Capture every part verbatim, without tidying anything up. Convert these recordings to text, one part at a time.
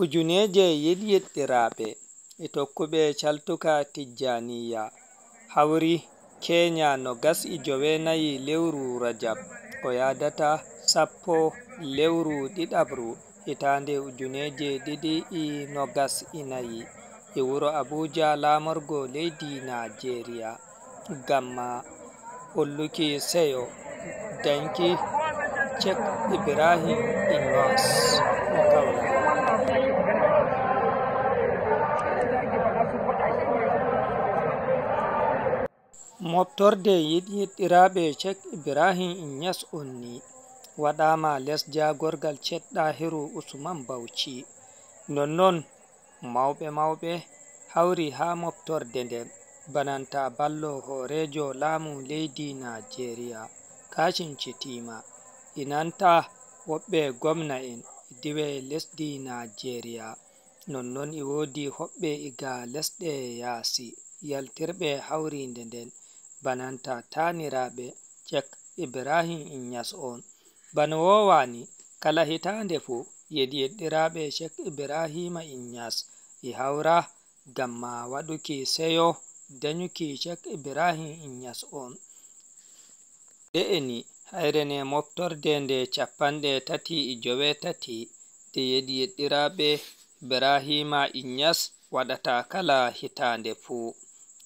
Ujuneeje yiɗ-, yiɗɗiraaɓe e tokkuɓe caltuka Tijjaaniyya, hawri keenya nogas e joweenayi lewru Rajab, ko yaadata sappo lewru ɗiɗaɓru, hitaande ujuneeje ɗiɗi e nogas e nayi, e wuro Abuja, laamorgo leydi Naajeeriya. Gamma holluki seyo danki Cheikh Ibrahim Inyas mo Kaolack. Moftorde yiɗ-, yiɗɗiraaɓe Cheikh Ibrahim Inyas on ni waɗaama les jaagorgal Cheikh Ɗahiru Usman Bauchi. Nonnon, mawɓe mawɓe hawri haa moftorde nden, bananta ballo hooreejo laamu leydi Naajeeriya, Kashim Shettima, e nanta woɓɓe gomna'en e diiwe lesdi Naajeeriya. Nonnon e woodi hoɓɓe iga lesɗe yaasi yaltirɓe hawriinde nden, bananta taaniraaɓe Cheikh Ibrahim Inyas on. Bano woowaani, kala hitaande fuu, yeɗi yeɗɗiraaɓe Cheikh Ibrahima Inyas e hawra ngam ma waɗuki seyo danyuki Cheikh Ibrahim Inyas on. Nde'e ni, hayre ne moftorde nde cappanɗe tati e joweetati, nde yeɗi yeɗɗiraaɓe Ibrahima Inyas waɗata kala hitaande fuu.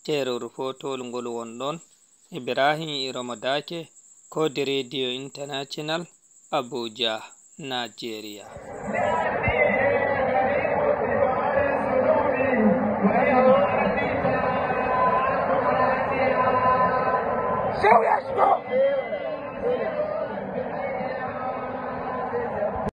Teeroru footowol ngol wonɗon, Ibrahim Iromo Dake, Code Radio International, Abuja, Nigeria.